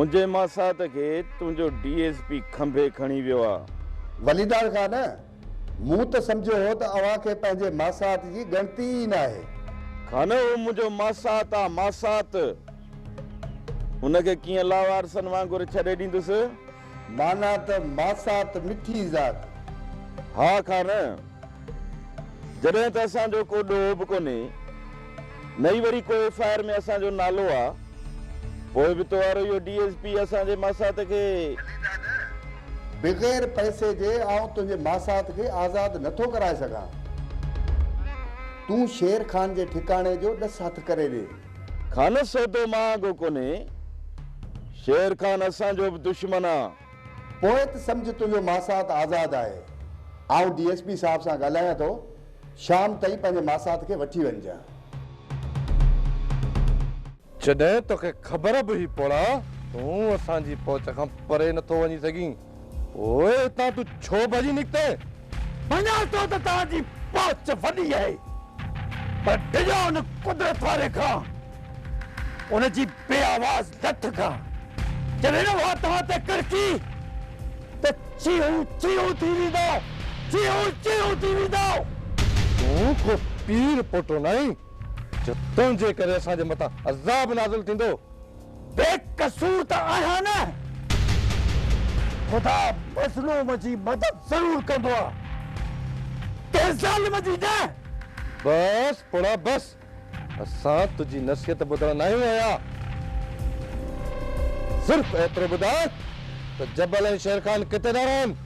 منهنجي ماسات کي تنهنجو ڊي ايس پي کنڀي کڻي ويو آ. وليداد خان، مون ته سمجهيو هو ته اوهان کي پنهنجي ماسات جي ڳڻتي ئي ناهي. خان، هو منهنجو ماسات آ، ماسات. ان کي ڪيئن لاوارثن وانگر ڇڏي ڏيندس؟ معنيٰ ته ماسات مٺي ذات. ها خان، جڏهن ته اسان جو ڪو ڏوهه به ڪونهي، نه ئي وري ڪو ايف I R ۾ اسان جو نالو آ، پوء به تو وارو اهو ڊي ايس پي اسان جي ماسات کي. بغير پئسي جي آئون تنهنجي ماسات کي آزاد نه ٿو ڪرائي سگهان. تون شير خان جي ٺڪاڻي جو ڏس هٿ ڪري ڏي. خان سودو مهانگو ڪونهي. شير خان اسان جو به دشمن آ. پوء ته سمجهه تنهنجو ماسات آزاد آهي. آئون ڊي ايس پي صاحب سان ڳالهايان ٿو. شام تائين پنهنجي ماسات کي وٺي وڃجان. جڏهن توکي خبر به هئي پوڙها، تون اسان جي پهچ کان پري نٿو وڃي سگهين، پوء هتان تون ڇو ڀڄي نڪتين؟ مڃان ٿو ته توهان جي پهچ وڏي آهي، پر ڊڄو ان قدرت واري کان، ان جي بي آواز لٺ کان، جڏهن اها توهان تي ڪڙڪي ته چيهون چيهون ٿي ويندؤ، چيهون چيهون ٿي ويندؤ. تون ڪو پير پوٽو ناهين، جو تنهنجي ڪري اسان جي مٿان عذاب نازل ٿيندو. بي قصور ته آهيان نه، خدا مظلوم جي مدد ضرور ڪندو آ، ڪنهن ظالم جي نه. بس پوڙها بس، اسان تنهنجي نصيحت ٻڌڻ ناهيون آيا. صرف ايترو ٻڌاء ته جبل ۽ شير خان ڪٿي ٿا رهن؟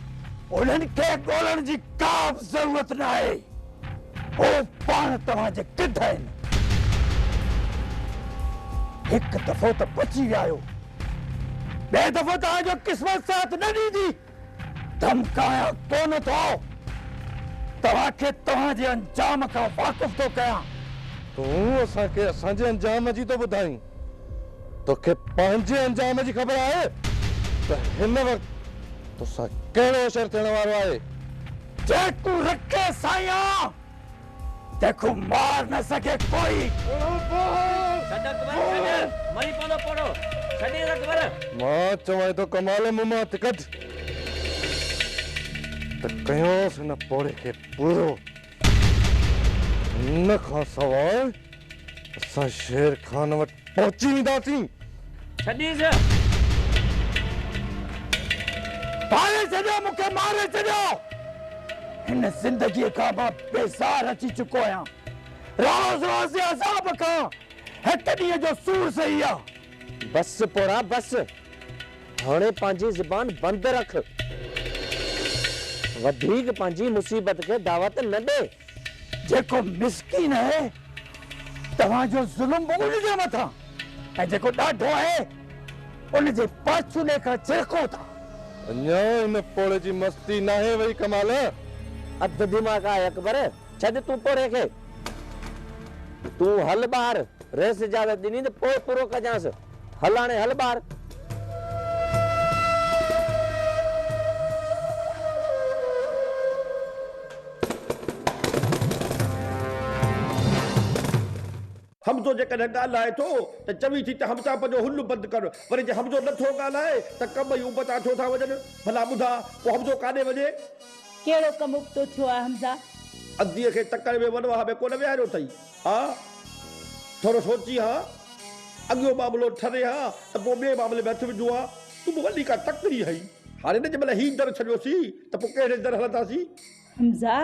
انهن کي ڳولڻ جي ڪا به ضرورت ناهي. هو پاڻ توهان جي ڪڍ آهن. هڪ دفعو ته بچي ويا آهيو، ٻئي دفعو توهان جو قسمت ساٿ نه ڏيندي. ڌمڪايان ڪونه ٿو، توهان کي توهان جي انجام کان واقف ٿو ڪيان. تون اسان کي اسان جي انجام جي ٿو ٻڌائين؟ توکي پنهنجي انجام جي خبر آهي ته هن وقت توسان ڪهڙو حشر ٿيڻ وارو آهي؟ جيڪو رکي سائيان، تنهن مار نه سگهي ڪوئي. ڇڏ اڪبر ڇڏ، مري پوندو پوڙهو، ڇڏينس اڪبر. مان چوانء ٿو ڪمال منهن مان هٿ ڪڍ ته ڪيانس هن پوڙهي کي پورو. ان کان سواء اسان شير خان وٽ پهچي وينداسين. ڇڏينس. ماري ڇڏيو مون کي ماري ڇڏيو. هن زندگيء کان مان بيزار اچي چڪو آهيان. روز روز جي عذاب کان هڪ ڏينهن جو سور صحيح آ. بس پوڙها بس. هاڻي پنهنجي زبان بند رک. وڌيڪ پنهنجي مصيبت کي دعوت نه ڏي. جيڪو مسڪين آهي، توهان جو ظلم به ان جي مٿان ۽ جيڪو ڏاڍو آهي، ان جي پاڇولي کان ڇرڪو ٿا. اڃا هن پوڙهي جي مستي ناهي وئي ڪمال. اڌ دماغ آهي اڪبر، ڇڏ تون پوڙهي کي. تون هل ٻاهر، رئيس اجازت ڏني ته پوء پورو ڪجانس. هل هاڻي هل ٻاهر. حمزو جيڪڏهن ڳالهائي ٿو ته چوي ٿي ته حمزا پنهنجو هل بند ڪر، وري جي حمزو نه ٿو ڳالهائي ته ڪم ئي ابتا ٿيو ٿا وڃن. ڀلا ٻڌاء پوء حمزو ڪاڏي وڃي؟ ڪهڙو ڪم ابتو ٿيو آهي حمزا؟ اديء کي تڪڙ ۾ ونواهه ۾ ڪونه ويهاريو اٿئي ها؟ ٿورو سوچين ها، اڳيون معاملو ٺري ها ته پوء ٻئي معاملي ۾ هٿ وجهون ها. تون به وڏي ڪا تڪڙي هئي. هاڻي نه جي مهل هي در ڇڏيوسين ته پوء ڪهڙي در هلنداسين؟ حمزه،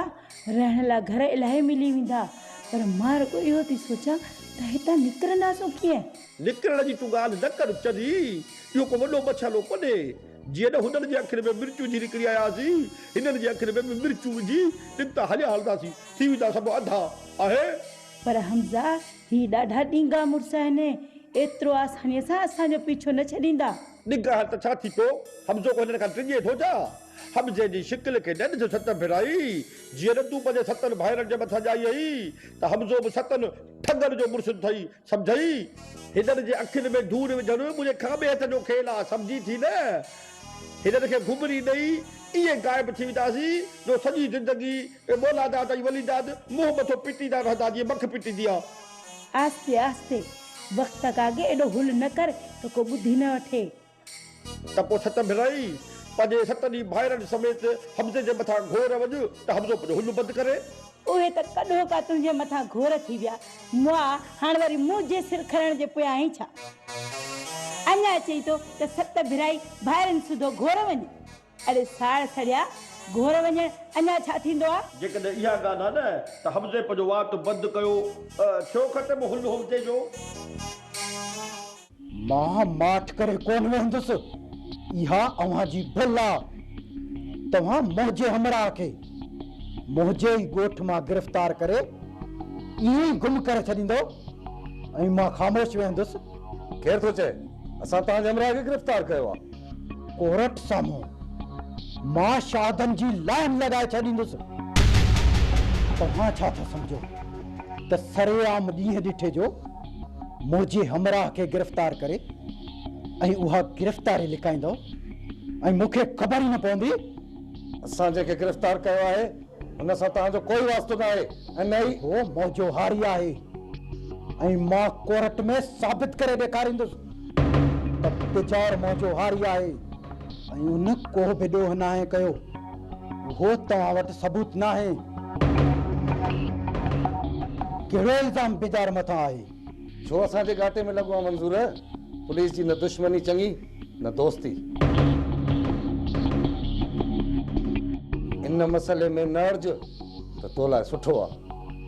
رهڻ لاء گهر الاهي ملي ويندا، پر مان رڳو اهو ٿي سوچان ته هتان نڪرنداسون ڪيئن؟ نڪرڻ جي تون ڳالهه نه ڪر چري، اهو ڪو وڏو مسئلو ڪونهي. جيئن نه هنن جي اکين ۾ مرچون وجهي نڪري آياسين، هنن جي اکين ۾ به مرچون وجهي نڪتا هليا هلنداسين، ٿي ويندا سڀ اڌا. آهي؟ پر حمزه، هي ڏاڍا ڏينگا مڙس آهن، ايترو آسانيء سان اسان جو پيڇو نه ڇڏيندا. ڏنگا آهن ته ڇا ٿي پيو؟ حمزو ڪو هنن کان ڊڄي ٿو ڇا؟ حمزي جي شڪل کي نه ڏس ست ڀيرائي، جيئن نه تون پنهنجي ستن ڀائرن جي مٿان ڄائي آهين، ته حمزو به ستن ٺڳن جو مڙس اٿئي، سمجهئي؟ هنن جي اکين ۾ ڌوڙ وجهڻ منهنجي کاٻي هٿ جو کيل آ، سمجهين ٿي نه؟ هنن کي گهمري ڏئي ائين غائب ٿي وينداسين، جو سڄي زندگي اهي مولا داد ۽ ولي داد منهن مٿو پٽيندا رهندا جيئن مک پٽيندي آ. آهستي آهستي، وقت کان اڳي ايڏو هل نه ڪر ته ڪو ٻڌي نه وٺي. ته پوء ست ڀيرائي پنهنجي ستن ئي ڀائرن سميت حمزي جي مٿان گهور وڃ ته حمزو پنهنجو هل بند ڪري. اهي ته ڪڏهوڪا تنهنجي مٿان گهور ٿي ويا. مئا، هاڻ وري منهنجي سر کڻڻ جي پويان آهين ڇا؟ اڃا چئين ٿو ته ست ڀيرائي ڀائرن سوڌو گهور وڃ. اڙي ساڙ سڙيا، گهور وڃڻ اڃا ڇا ٿيندو آ؟ جيڪڏهن اها ڳالهه آ نه ته حمزي پنهنجو وات بند ڪيو، ٿيو ختم هل حمزي جو. مان ماٺ ڪري ڪونه ويهندس. اها اوهان جي ڀل آ. توهان منهنجي همراهه کي منهنجي ئي ڳوٺ مان گرفتار ڪري ائين ئي گم ڪري ڇڏيندؤ ۽ مان خاموش ويهندس؟ ڪير ٿو چئي اسان توهان جي همراهه کي گرفتار ڪيو آ؟ ڪورٽ سامهون مان شاهدن جي لائين لڳائي ڇڏيندس. توهان ڇا ٿا سمجهو ته سرعام ڏينهن ڏٺي جو منهنجي همراهه کي گرفتار ڪري ۽ اها گرفتاري لڪائيندؤ ۽ مون کي خبر ئي نه پوندي؟ اسان جنهن کي گرفتار ڪيو آهي ان سان توهان جو ڪوئي واسطو نه آهي ۽ نه ئي. هو منهنجو هاري آهي ۽ مان ڪورٽ ۾ ثابت ڪري ڏيکاريندس ته بجار منهنجو هاري آهي ۽ ان ڪو به ڏوهه ناهي ڪيو. اهو توهان وٽ ثبوت ناهي. ڪهڙو الزام بجار مٿان آهي؟ ڇو اسان جي ڳاٽي ۾ لڳو آ منظور؟ پوليس جي نه دشمني چڱي نه دوستي. ان مسئلي ۾ نه اڙج ته تو لاء سٺو آ.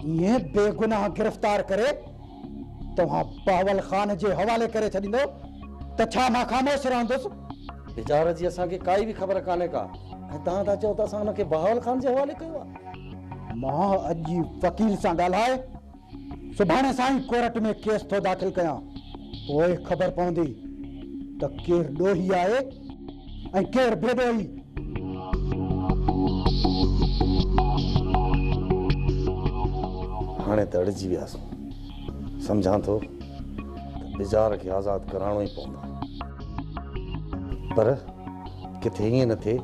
ائين بيگناهه گرفتار ڪري توهان بهاول خان جي حوالي ڪري ڇڏيندؤ ته ڇا مان خاموش رهندس؟ بجار جي اسان کي ڪائي به خبر ڪانهي ڪا ۽ توهان ٿا چئو ته اسان ان کي بهاول خان جي حوالي ڪيو آ. مان اڄ ئي وڪيل سان ڳالهائي سڀاڻي سان ئي ڪورٽ ۾ ڪيس ٿو داخل ڪيان، پوء خبر پوندي ته ڪير ڏوهي آهي ۽ ڪير بي ڏوهي. هاڻي ته اڙجي وياسون. سمجهان ٿو ته بجار کي آزاد ڪرائڻو ئي پوندو. پر ڪٿي ائين نه ٿئي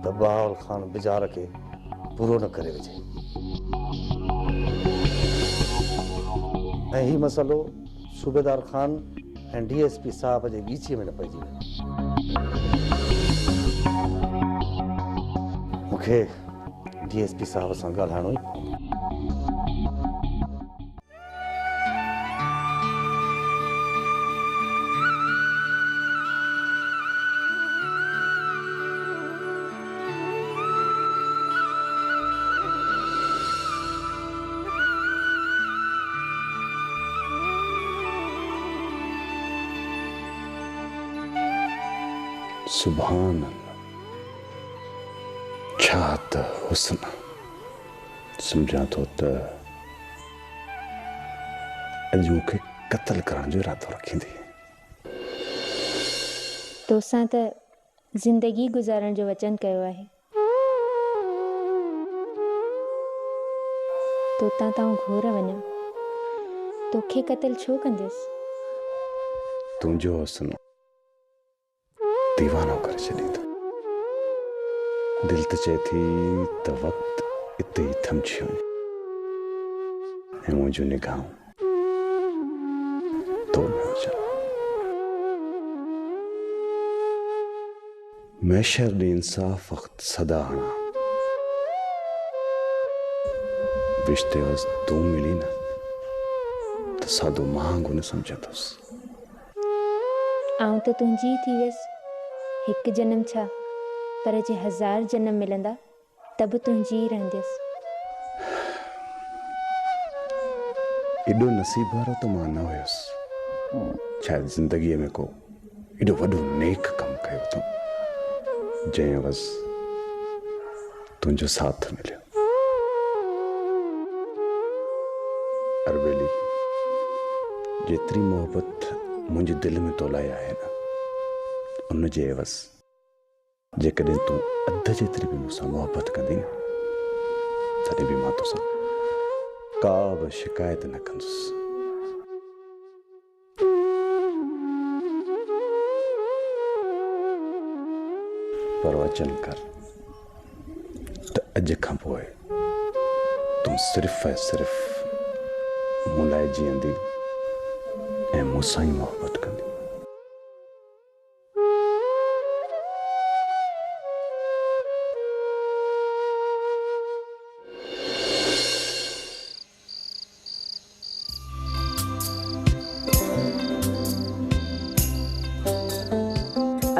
ته بهاول خان بجار کي پورو نه ڪري وجهي ۽ هي مسئلو صوبيدار خان ۽ ڊي ايس پي صاحب جي ڳيچيء ۾ نه پئجي وڃي. مون کي ڊي ايس پي صاحب سان ڳالهائڻو ئي پوندو. سبحان الله ڇا ته حسن آ. سمجهان ٿو ته اڄ مون کي قتل ڪرڻ جو ارادو رکيندي. توسان ته زندگي گذارڻ جو وچن ڪيو آهي. توتان ته آئون گهور وڃان. توکي قتل ڇو ڪنديس؟ تنهنجو حسن ديوانو ڪري ڇڏيندو. دل ته چئي ٿي ته وقت اتي ئي ٿمجي وڃي ۽ منهنجون نگاهون تو ۾ هجن. محشر ڏينهن انصاف وقت صدا هڻان. بهشت عيوض تون ملين نه ته سادو مهانگو نه سمجهندس. آئون ته تنهنجي ئي ٿي ويس. هڪ جنم ڇا، پر جي هزار جنم ملندا ته به تنهنجي ئي رهنديس. ايڏو نصيب وارو ته مان نه هيس. شايد زندگيء ۾ ڪو ايڏو وڏو نيڪ ڪم ڪيو اٿم، جنهن عيوض تنهنجو ساٿ مليو. اربيلي، جيتري محبت منهنجي دل ۾ تو لاء آهي نه، ان جي عيوض جيڪڏهن تون اڌ جيتري به مون سان محبت ڪندين نه، تڏهن به مان توسان ڪا به شڪايت نه ڪندس. پر وچن ڪر ته اڄ کان پوء تون صرف ۽ صرف مون لاء جيئندين ۽ مون سان ئي محبت ڪندين.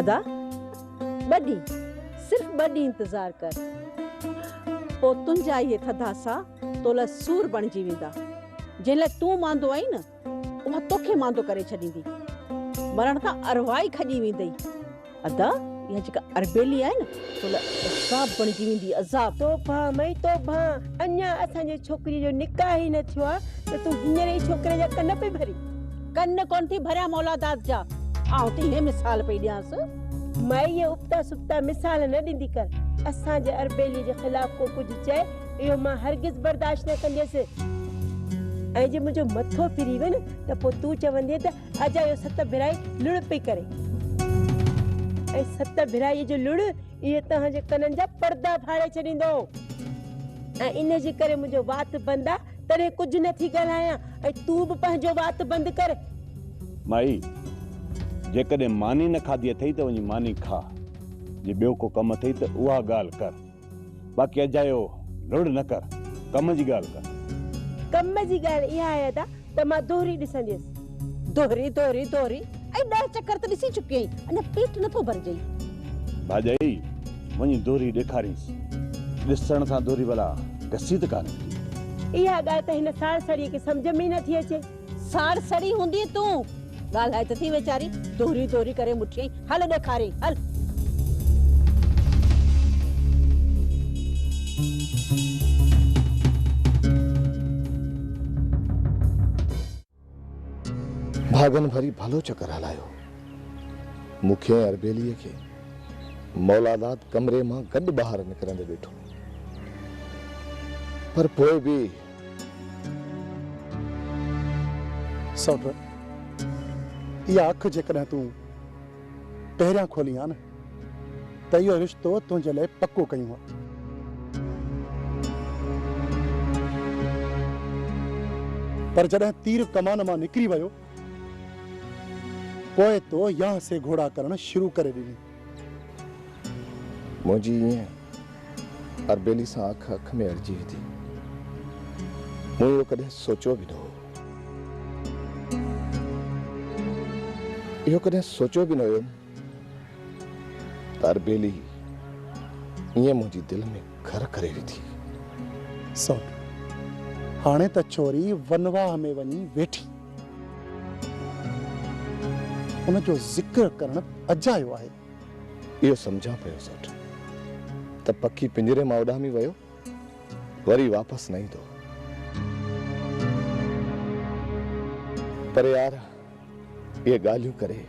ادا، ٻه ڏينهن، صرف ٻه ڏينهن انتظار ڪر. پوء تنهنجا اهي ٿڌا ساهه تو لاء سور بڻجي ويندا. جنهن لاء تون ماندو آهين نه، اها توکي ماندو ڪري ڇڏيندي. مرڻ تان ارواح ئي کڄي ويندئي. ادا، اها جيڪا اربيلي آهي نه، تو لاء عذاب بڻجي ويندي، عذاب. توبهان مئي توبهان، اڃا اسان جي ڇوڪريء جو نڪاح ئي نه ٿيو آهي ته تون هينئر ئي ڇوڪري جا ڪن پئي ڀرين. ڪن ڪونه ٿي ڀريان مولاداد جا، آئون ته اهي مثال پئي ڏيانس. مائي اهي ابتا سبتا مثال نه ڏيندي ڪر. اسان جي اربيليء جي خلاف ڪو ڪجهه چئي، اهو مان هرگز برداشت نه ڪنديس. ۽ جي منهنجو مٿو ڦري ويو نه ته پوء تون چوندينء ته اجايو ست ڀيرائي لڙ پئي ڪري. ۽ ست ڀيرائيء جو لڙ اهي توهان جي ڪنن جا پردا ڦاڙي ڇڏيندو. ۽ ان جي ڪري منهنجو وات بند آ، تڏهن ڪجهه نه ٿي ڳالهايان ۽ تون به پنهنجو وات بند ڪر. مائي، جيڪڏهن ماني نه کاڌي اٿئي ته وڃي ماني کاء، جي ٻيو ڪو ڪم اٿئي ته اها ڳالهه ڪر. باقي اجايو لڙ نه ڪر، ڪم جي ڳالهه ڪر. ڪم جي ڳالهه اها آهي ادا ته مان دهري ڏسنديس. دهري دهري دهري ۽ ڏهه چڪر ته ڏسي چڪي آهين، اڃا پيٽ نٿو ڀرجئي. ڀاڄائي، وڃي دهري ڏيکارينس. ڏسڻ سان دهري ڀلا گسي ته ڪانه ويندي. اها ڳالهه ته هن ساڙ سڙيء کي سمجهه ۾ ئي نٿي اچي. ساڙ سڙي هوندينء تون. ڳالهائي ته ٿي ويچاري، دهري دهري ڪري مٺيائين، هل ڏيکاريئين، هل. ڀاڳن ڀري ڀلو چڪر هلايو. مون کي ۽ اربيليء کي مولاداد ڪمري مان گڏ ٻاهر نڪرندي ڏٺو. پر پوء به. سئوٽ، اها اک جيڪڏهن تون پهريان کولين ها نه ته اهو رشتو تنهنجي لاء پڪو ڪيون ها. پر جڏهن تير ڪمان مان نڪري ويو، پوء تو يان سي گهوڙا ڪرڻ شروع ڪري ڏني. منهنجي ائين اربيلي سان اک اک ۾ اڙجي ويندي. مون اهو ڪڏهن سوچيو به نه هو. اهو ڪڏهن سوچيو به نه هيم ته اربيلي ائين منهنجي دل ۾ گهر ڪري ويندي. سوٽ، هاڻي ته ڇوري ونواهه ۾ وڃي ويٺي. ان جو ذڪر ڪرڻ اجايو آهي. اهو سمجهان پيو سوٽ ته پکي پڃري مان اڏامي ويو وري واپس نه ايندو. پر يار اهي ڳالهيون ڪري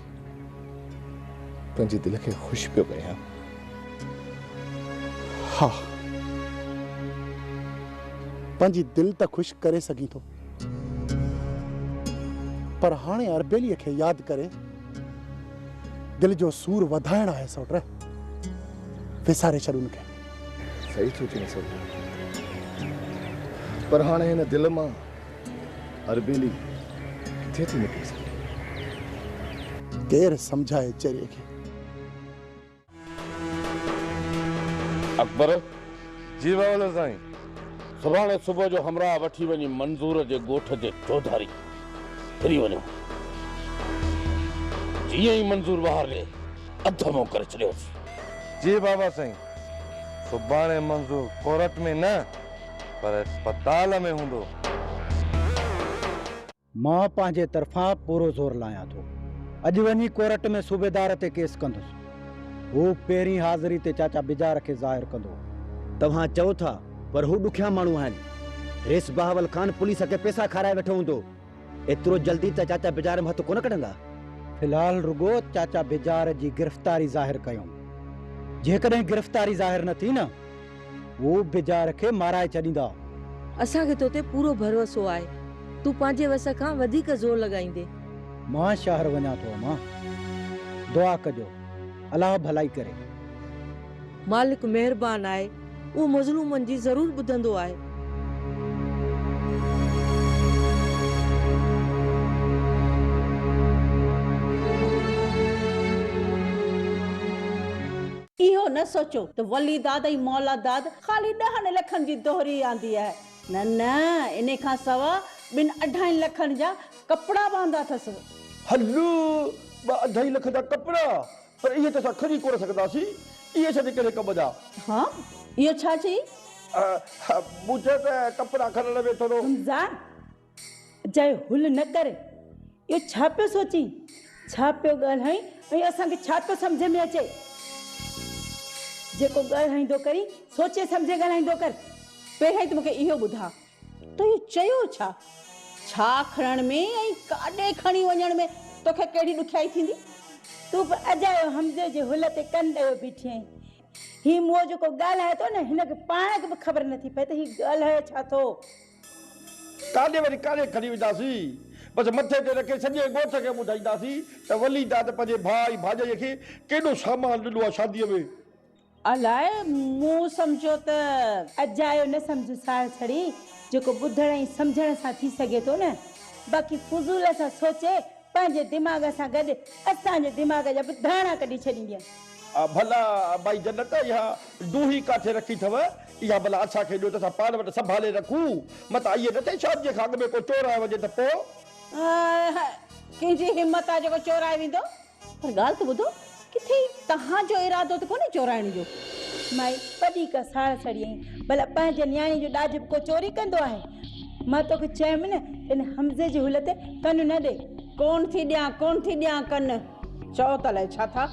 پنهنجي دل کي خوش پيو ڪيان. ها پنهنجي دل ته خوش ڪري سگهين ٿو پر هاڻي اربيليء کي ياد ڪري دل جو سور وڌائڻ آهي سئوٽ. وساري ڇڏ ان کي. صحيح ٿو چئين سئوٽ. پر هاڻي هن دل مان اربيلي ڪٿي ٿي نڪري سگهي. ڪير سمجهائي چريي کي. اڪبر! جي بابل سائين. سڀاڻي صبح جو همراهه وٺي وڃي منظور جي ڳوٺ جي چوڌاري ڦري وڃو. جيئن ئي منظور ٻاهر ڏي، اڌ مئو ڪري ڇڏيوس. جي بابا سائين. سڀاڻي منظور ڪورٽ ۾ نه پر اسپتال ۾ هوندو. مان پنهنجي طرفان پورو زور لايان ٿو. اڄ وڃي ڪورٽ ۾ صوبيدار تي ڪيس ڪندس. هو پهرين حاضري تي چاچا بجار کي ظاهر ڪندو. توهان چئو ٿا پر هو ڏکيا ماڻهو آهن. ريس بهاول خان پوليس کي پئسا کارائي ويٺو هوندو. ايترو جلدي ته چاچا بجار مان هٿ ڪونه ڪڍندا. في الحال رڳو چاچا بجار جي گرفتاري ظاهر ڪيون. جيڪڏهن گرفتاري ظاهر نه ٿي نه. هو بجار کي مارائي ڇڏيندا. اسان کي تو تي پورو ڀروسو آهي. تون پنهنجي وس کان وڌيڪ زور لڳائيندين. مان شهر وڃان ٿو امان. دعا ڪجو. الله ڀلائي ڪري. مالڪ مهربان آهي. اهو مظلومن جي ضرور ٻڌندو آهي. اهو نه سوچو ته ولي داد ۽ مولا داد خالي ڏهن لکن جي دوهري آندي آهي. نه نه انهي کان سوا ٻن اڍائين لکن جا ڪپڙا به آندا اٿس. هل ٻه اڍائي لک جا ڪپڙا؟ پر اهي ته اسان کڻي ڪونه سگهنداسين. اهي اسان جي ڪهڙي ڪم جا؟ ها، اهو ڇا چيئي؟ مون چيو ته ڪپڙا کڻڻ ۾ ٿورو. حمزه، اجايو هل نه ڪر. اهو ڇا پيو سوچين؟ ڇا پيو ڳالهائين ۽ اسان کي ڇا پيو سمجهه ۾ اچي؟ جيڪو ڳالهائيندو ڪرين، سوچي سمجهي ڳالهائيندو ڪر. پهريائين ته مون کي اهو ٻڌاء تو اهو چيو ڇا؟ ڇا کڻڻ ۾ ۽ ڪاڏي کڻي وڃڻ ۾ توکي ڪهڙي ڏکيائي ٿيندي؟ تون به اجايو حمزي جي هل تي ڪن ڏيو بيٺي آهين. هي موئو جيڪو ڳالهائي ٿو نه، هن کي پاڻ کي به خبر نٿي پئي ته هي ڳالهائي ڇا ٿو. ڪاڏي وري ڪاڏي کڻي وينداسين. بس مٿي تي رکي سڄي ڳوٺ کي ٻڌائينداسين ته ولي داد پنهنجي ڀاء ۽ ڀاڄائيء کي ڪيڏو سامان ڏنو آهي شاديء ۾. الائي مون سمجهيو ته. اجايو نه سمجهه ساڙ ڇڙي، جيڪو ٻڌڻ ۽ سمجهڻ سان ٿي سگهي ٿو نه، باقي فضول سان سوچي پنهنجي دماغ سان گڏ اسان جي دماغ جا به ڌاڻا ڪڍي ڇڏيندينء. ڀلا مائي جنت اها ڊوهي ڪاٿي رکي اٿو؟ اها ڀلا اسان کي ڏيو ته اسان پاڻ وٽ سنڀالي رکون، متان ائين نه ٿئي شاديء کان اڳ ۾ ڪو چورائي وڃي ته پوء؟ ڪنهن جي همت آهي جيڪو چورائي ويندو؟ پر ڳالهه ته ٻڌو، ڪٿي توهان جو ارادو ته ڪونهي چورائڻ جو؟ مائي، وڏي ڪا ساڙ سڙي آهين، ڀلا پنهنجي نياڻيء جو ڏاج به ڪو چوري ڪندو آهي؟ مان توکي چيم نه ته ان حمزي جي هل تي ڪن نه ڏي. ڪونه ٿي ڏيان، ڪونه ٿي ڏيان ڪن، چئو ته الائي ڇا ٿا.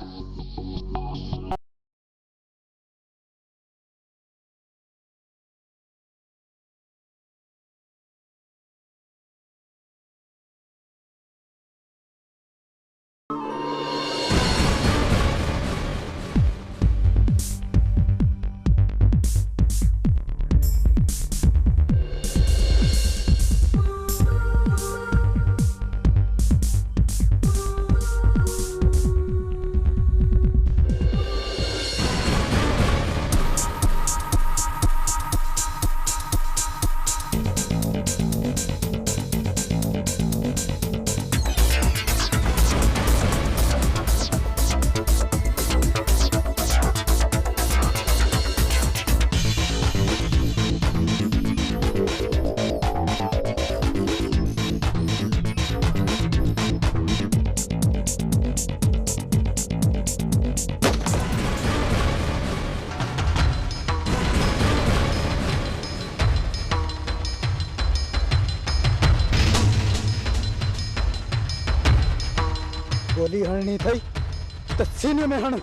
گولي هڻڻي اٿئي ته سيني ۾ هڻ،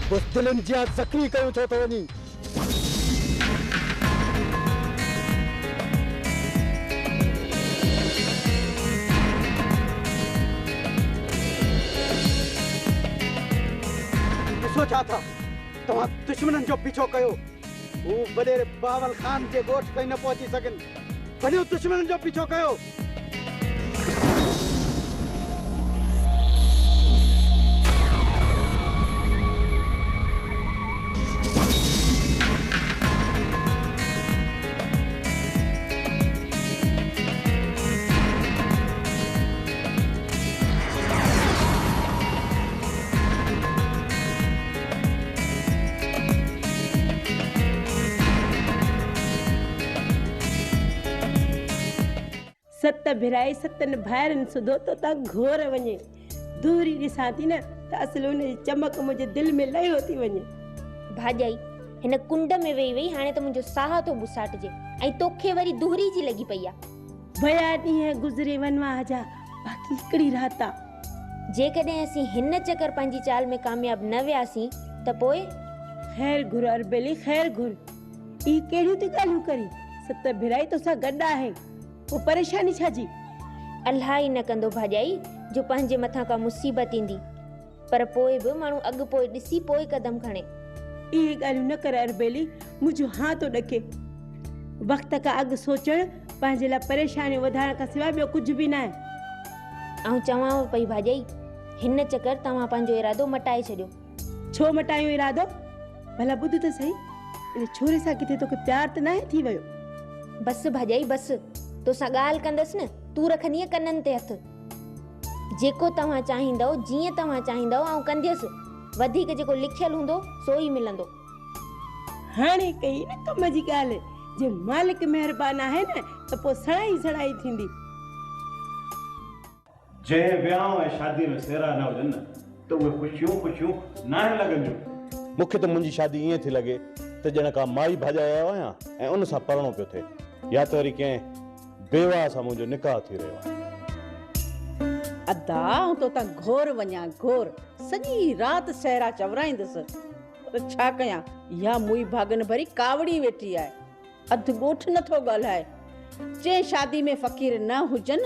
بزدلن جيان زخمي ڪيو ڇو ٿو وڃين؟ ڏسو ڇا ٿا، توهان دشمنن جو پيڇو ڪيو. هو وڏيري بهاول خان جي ڳوٺ تائين نه پهچي سگهن. وڃو دشمنن جو پيڇو ڪيو. ست ڀيرائي ستن ڀائرن سوڌو تو تان گهور وڃي. دوري ڏسان ٿي نه ته اصل ان جي چمڪ منهنجي دل ۾ لهيو ٿي وڃي. ڀاڄائي، هن ڪنڊ ۾ ويهي ويهي هاڻي ته منهنجو ساهه ٿو ٻوساٽجي ۽ توکي وري دهري جي لڳي پئي آ. ويا ڏينهن گذري ونواهه جا، باقي هڪڙي رات آ. جيڪڏهن اسين هن چڪر پنهنجي چال ۾ ڪامياب نه وياسين ته پوء؟ خير گهر اربيلي خير گهر. اهي ڪهڙيون ٿي ڳالهيون ڪرين؟ ست ڀيرائي توسان گڏ آهي، پوء پريشاني ڇا جي؟ الله ئي نه ڪندو ڀاڄائي جو پنهنجي مٿان ڪا مصيبت ايندي. پر پوء به ماڻهو اڳ پوء ڏسي پوء قدم کڻي. اهي ڳالهيون نه ڪر اربيلي، منهنجو هانء ٿو ڏڪي. وقت کان اڳ سوچڻ پنهنجي لاء پريشانيون وڌائڻ کان سواء ٻيو ڪجهه به ناهي. آئون چوانو پئي ڀاڄائي، هن چڪر توهان پنهنجو ارادو مٽائي ڇڏيو. ڇو مٽايون ارادو؟ ڀلا ٻڌ ته سهي، ان ڇوري سان ڪٿي توکي پيار ته ناهي ٿي ويو؟ بس ڀاڄائي بس، توسان ڳالهه ڪندس نه، تون رکندينء ڪنن تي هٿ. جيڪو توهان چاهيندؤ، جيئن توهان چاهيندؤ، آئون ڪنديس. وڌيڪ جيڪو لکيل هوندو، سو ئي ملندو. هاڻي ڪئي نه ڪم جي ڳالهه، جي مالڪ مهربان آهي نه ته پوء سڻائي سڻائي ٿيندي. جنهن ويانء ۽ شاديء ۾ سهرا نه هجن نه، ته اهي خوشيون خوشيون ناهن لڳنديون. مون کي ته منهنجي شادي ائين ٿي لڳي ته ڄڻ ڪا مائي ڀاڄائي آيو آهيان ۽ ان سان پرڻو پيو ٿئي يا ته وري ڪنهن بيواهه سان منهنجو نڪاح ٿي رهيو آهي. ادا آئون توتان گهور وڃان گهور، سڄي رات سهرا چورائيندس، پر ڇا ڪيان اها موئي ڀاڳن ڀري ڪاوڙي ويٺي آهي. اڌ ڳوٺ نه ٿو ڳالهائي. جنهن شادي ۾ فقير نه هجن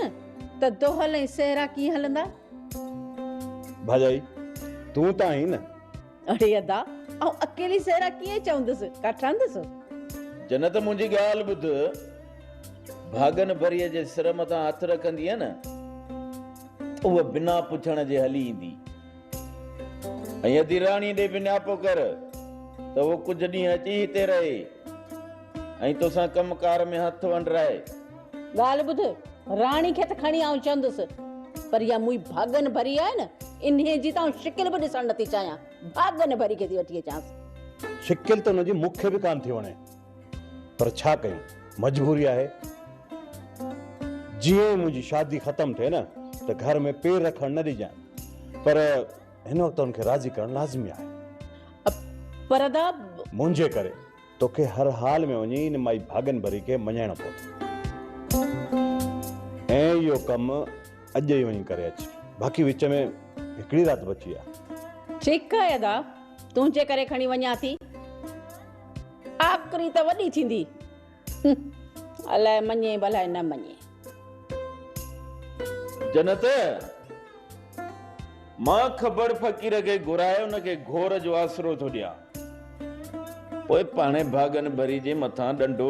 ته دهل ۽ سهرا ڪيئن هلندا؟ ڀاڄائي، تون ته آهين نه. اڙي ادا، آئون اڪيلي سهرا ڪيئن چوندس، ڪا ٺهندس؟ جنت منهنجي ڳالهه ٻڌ، ڀاڳن ڀريء جي سر مٿان هٿ رکندينء نه ته هوء بنا پڇڻ جي هلي ايندي. ۽ ادي راڻي ڏي به نياپو ڪر ته هوء ڪجهه ڏينهن اچي هتي رهي ۽ توسان ڪم ڪار ۾ هٿ ونڊرائي. ڳالهه ٻڌ، راڻي کي ته کڻي آئون چوندس، پر اها موئي ڀاڳن ڀري آهي نه، انهيء جي ته آئون شڪل به ڏسڻ نٿي چاهيان. ڀاڳن ڀري کي ٿي وٺي اچانس. شڪل ته ان جي مون کي به ڪانه ٿي وڻي، پر ڇا ڪيون، مجبوري آهي. جيئن ئي منهنجي شادي ختم ٿئي نه ته گهر ۾ پير رکڻ نه ڏجانء. پر هن وقت هن کي راضي ڪرڻ لازمي آهي. پر ادا! منهنجي ڪري توکي هر حال ۾ وڃي ان مائي ڀاڳن ڀري کي مڃائڻو پوندو. ۽ اهو ڪم اڄ ئي وڃي ڪري اچ. باقي وچ ۾ هڪڙي رات بچي آهي. ٺيڪ آهي ادا، تنهنجي ڪري کڻي وڃان ٿي. آڪري ته وڏي ٿيندي. الائي مڃي به الائي نه مڃي. جنت، مان کبڙ فقير کي گهرائي ان کي گهور جو آسرو ٿو ڏيان. پوء پاڻهي ڀاڳن ڀري جي مٿان ڏنڊو.